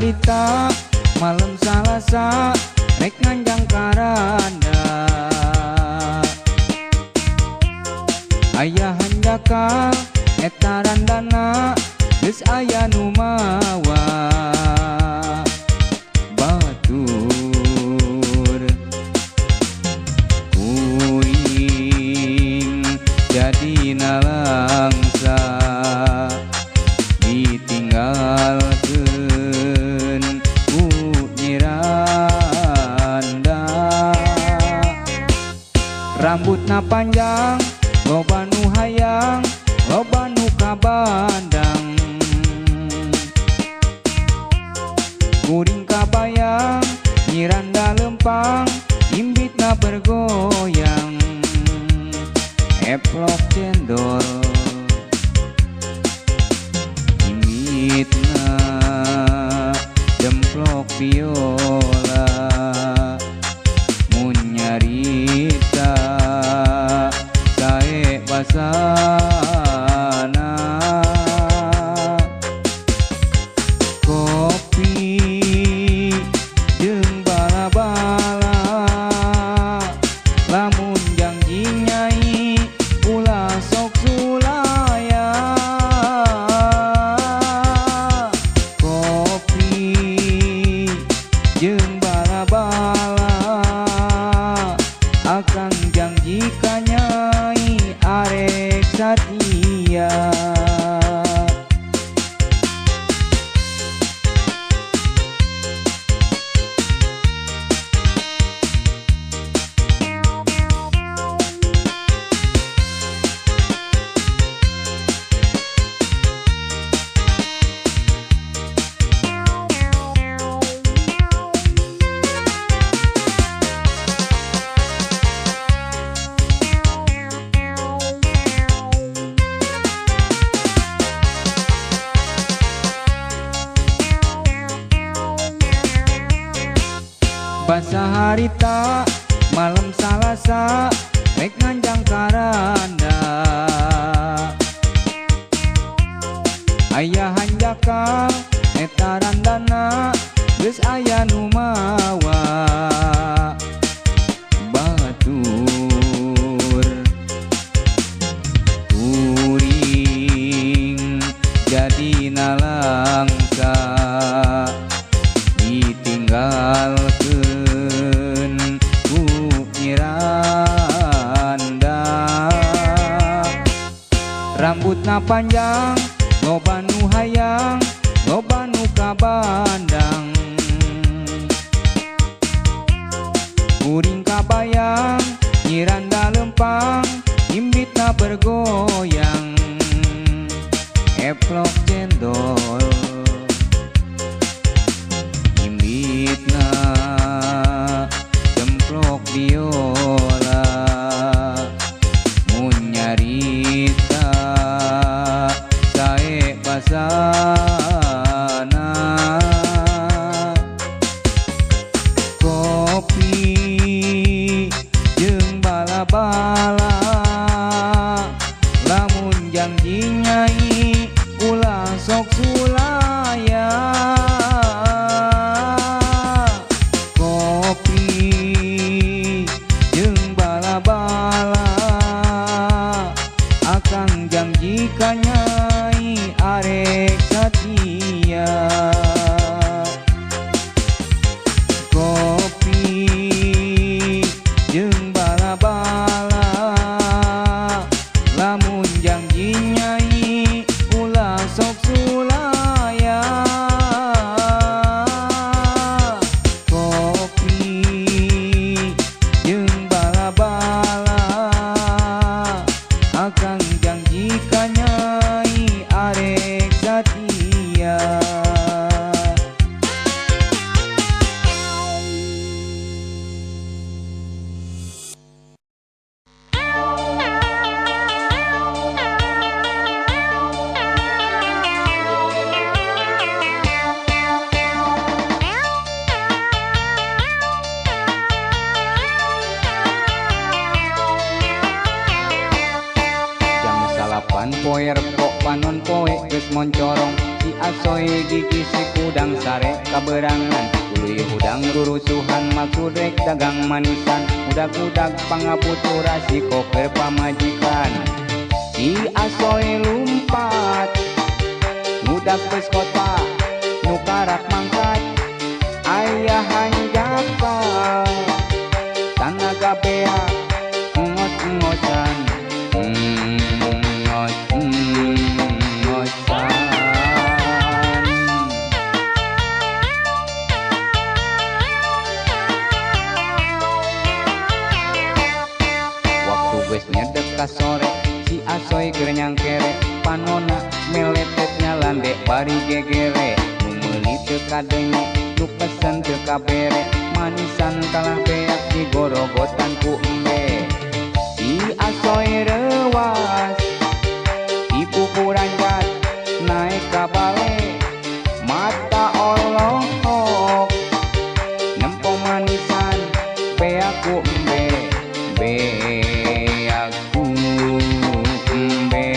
harita malam Salasa rek nganjang karanda. Aya hanjakal eta randana geus aya nu mawa batur. Kuring jadi nalangsa ditinggalkeun ku nyiranda. Rambutna panjang loba nu hayang loba nu kabandang. Kuring kabayang nyiranda lempang imbitna bergoyang. Eplok cendol imbitna demplok biola. Mun nyarita sae basana. Kopi jeung bala-bala lamun janji nyai ulah sok sulaya. Kopi jeung bala-bala akang janji ka nyai arek satia. Basa harita malam Salasa rek nganjang karanda. Aya hanjakal eta randana geus aya nu mawa batur. Kuring jadi nalangsa ditinggalkeun ku nyiranda. Rambutna panjang loba nu hayang loba nu kabandang. Kuring kabayang nyiranda lempang imbitna bergoyang. Eplok cendol imbitna demplok biola. Mun nyarita sae basana. Kopi jeung bala-bala lamun janji nyai ulah sok sulaya. Kopi jeung bala-bala akang janji ka nyai arek satia. Kopi jeung bala-bala lamun janji nyai ulah sok sulaya. Kopi jeung bala-bala akang janji ka nyai arek satia. Poe rempok panon poe geus moncorong, si asoy gigi si kudang sari. sare kaberangan tuluy hudang rurusuhan maksud rek dagang manisan udag-udag pangabutuh rasiko keur pamajikan. Si Asoy lumpat ngudag beus kota nu karak mangkat aya hanjakal tanaga bea ngos-ngosan ngos-ngosan. Waktu geus nyedek ka sore si Asoy keur nyangkere panona meletet nyalandek bari gegere nu meuli teu kadenge nu pesen teu kabere manisan kalah beak digorogotan ku embe. Si Asoy reuwas ibu kuranjat naek ka bale mata olohok nempo manisan beak ku embe beak ku embe.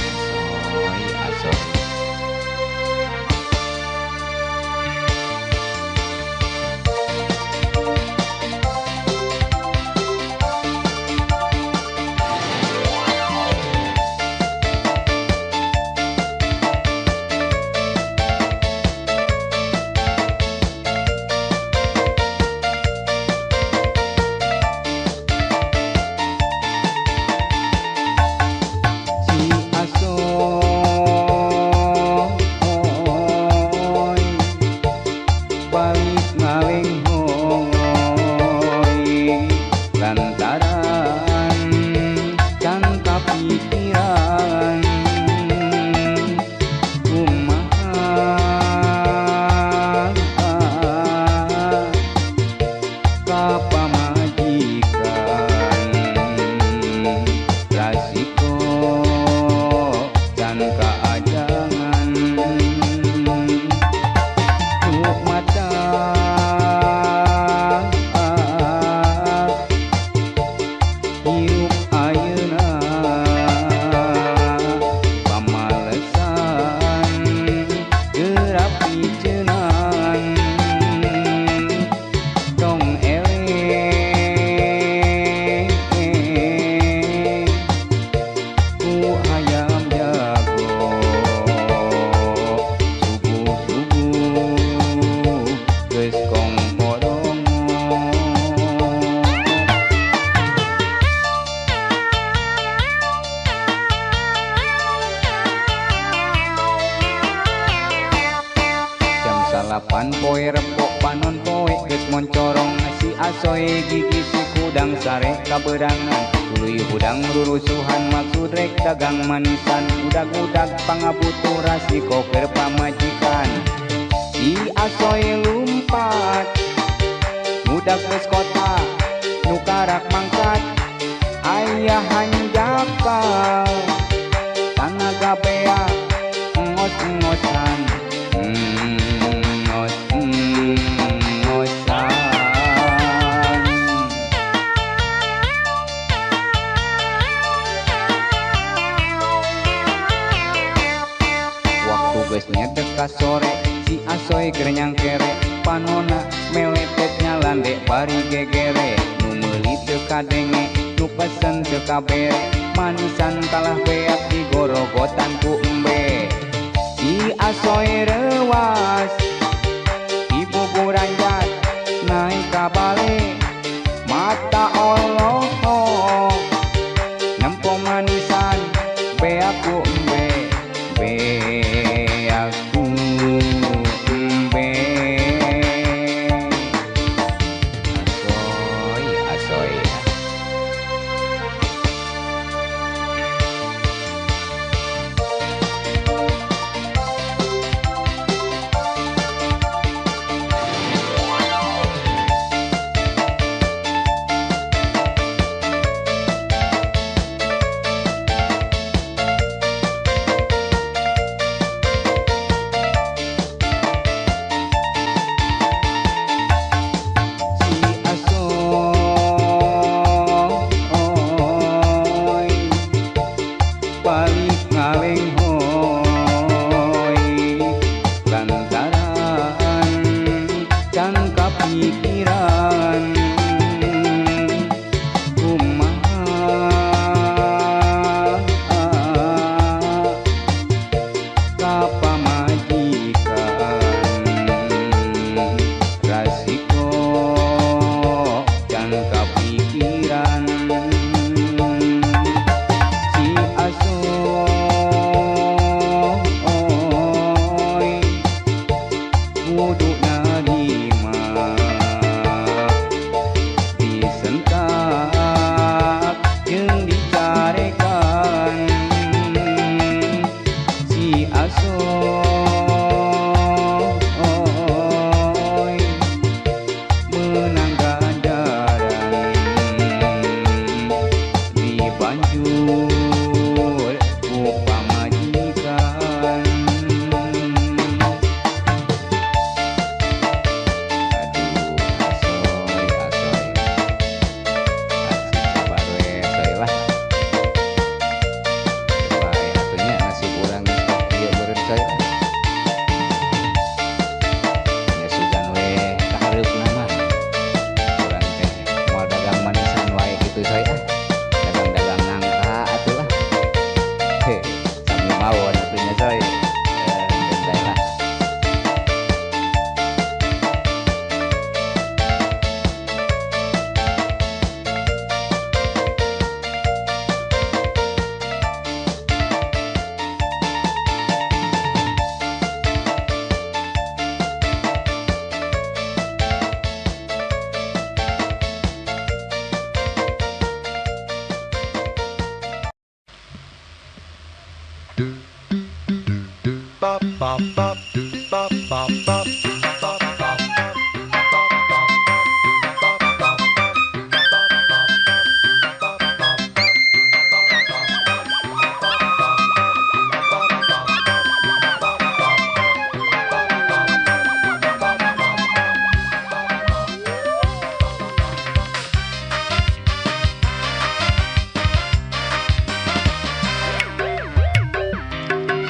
Asoy asoy. Si Asoy balik ngalenghoy lantaran can kapikiran kumaha ka pamajikan rasiko can kaajangan nu mata hirup ayeuna pamalesan geura piceunan tong eleh ku hayam jago subuh-subuh geus kongkorongo. Jam 9 poe rebo panon poe geus moncorong si Asoy gigi si kudang sare kaberangan tuluy hudang rurusuhan maksud rek dagang manisan udag-udag pangabutuh rasiko keur pamajikan. Si Asoy lumpat ngudag beus kota nu karak mangkat aya hanjakal tanaga bea ngos-ngosan ngos-ngosan. Waktu geus nyedek ka sore si Asoy keur nyangkere panona meletet nyalandek bari gegere nu meuli teu kadenge nu pesen teu kabere manisan kalah beak digorogotan ku embe. Si Asoy reuwas ibu buranjat naek ka bale mata olohok nempo manisan beak ku embe beak ku embe. Asoy asoy.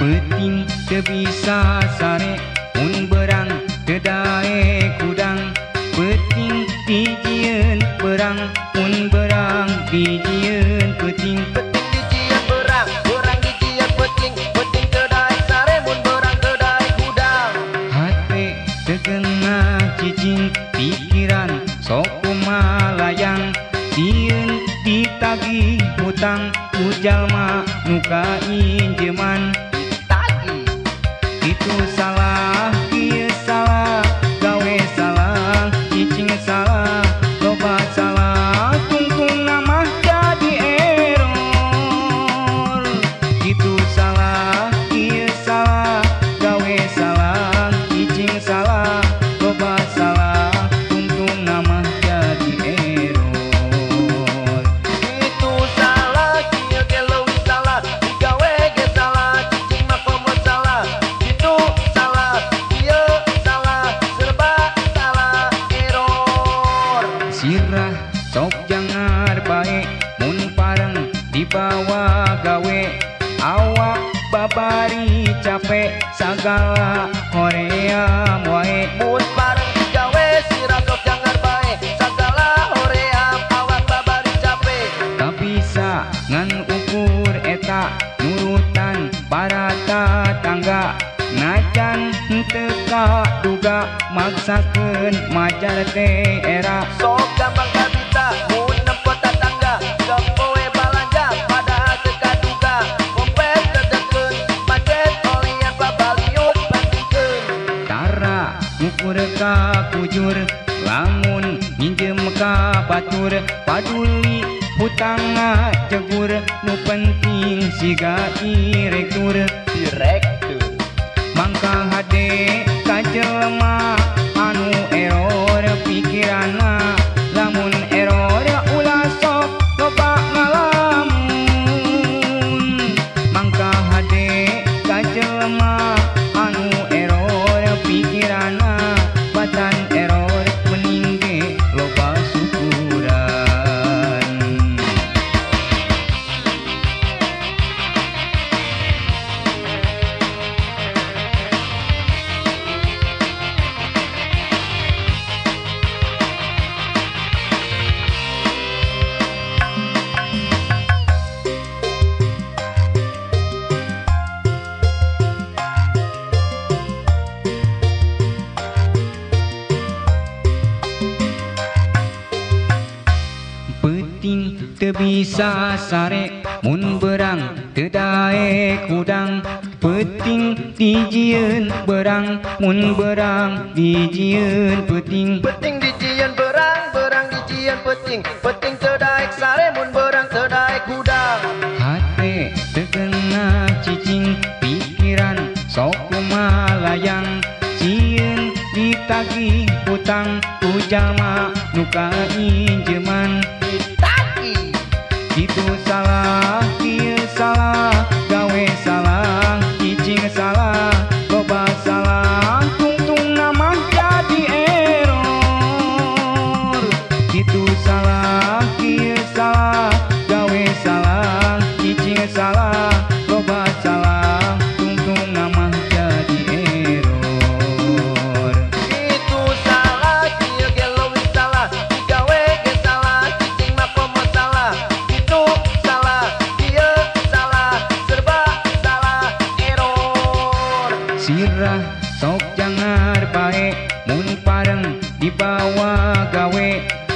Peuting teu bisa sare mun berang teu daek hudang. Peuting dijieun berang mun berang dijieun peuting. Peuting dijieun berang, berang dijieun peuting. Peuting teu daek sare mun berang teu daek hudang. Hate teu keunah cicing, pikiran sok kumalayang. Sieun ditagih hutang ku jalma nu kainjeman. Itu salah, kieu salah, gawe salah, cicing salah, loba salah, tungtungna mah jadi error. Itu salah, kieu salah, gawe salah, cicing salah, loba salah, tungtungna mah jadi error. Itu salah, kieu ge leuwih salah, digawe ge salah, cicing mah komo salah. Itu salah, ieu salah, serba salah, error. Sirah sok jangar bae mun pareng dibawa gawe. Awak babari capek sagala hoream wae. Mun pareng digawe sirah sok jangar bae sagala hoream awak babari capek. Kabisa ngan ukur eta nurutan para tatangga. Najan henteu kaduga maksakeun majar teh era. Sok gampang kabita mun nempo tatangga, gepoe balanja padahal teu kaduga. Kompet tetekeun macet olian babaliut bandingkeun. Tara ngukur ka kujur lamun minjem ka batur. Paduli hutang ngajegur nu penting siga direktur. Direktur mangka hade ka jelema anu error pikiranna. Lamun error ulah sok loba ngalamun. Mangka hade ka jelema anu error pikiranna. Batan error mending ge loba syukuran. Peuting teu bisa sare mun berang teu daek hudang. Peuting dijieun berang mun berang dijieun peuting. Peuting dijieun berang, berang dijieun peuting. Peuting teu daek sare mun berang teu daek hudang. Hate teu keunah cicing, pikiran sok kumalayang. Sieun ditagih hutang ku jalma nu kainjeman. Ditagih. Kitu salah, kieu salah, gawe salah, cicing salah, loba salah, tungtungna mah jadi error. Kitu salah, kieu salah, gawe salah, cicing salah, loba salah, tungtungna mah jadi error. Kitu salah, kieu ge leuwih salah, digawe ge salah, cicing mah komo salah. Itu salah, ieu salah, serba salah, error. Sirah sok jangar bae mun pareng dibawa gawe.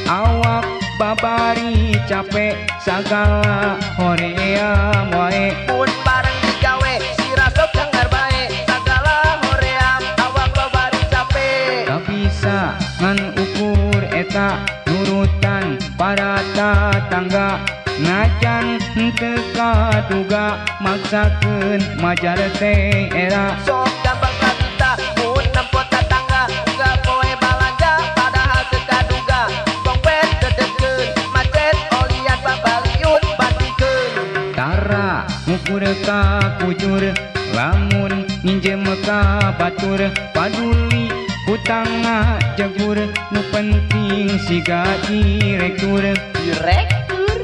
Awak babari capek sagala hoream wae. Mun pareng digawe sirah sok jangar bae sagala hoream awak babari capek. Kabisa ngan ukur eta nurutan para tatangga. Najan henteu kaduga maksakeun majar teh era. Sok gampang Ngalegur ka kujur lamun nginjem ka batur paduli hutang ngajegur nu penting siga direktur. Direktur.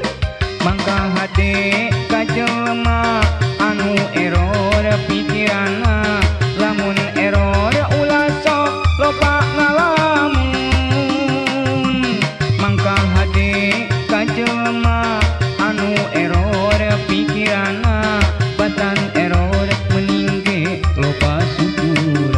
Mangka hade ka jelema anu error pikiranna lamun error ulah sok loba ngalamun. Mangka hade ka jelema anu error pikiranna batan error mending ge loba syukur.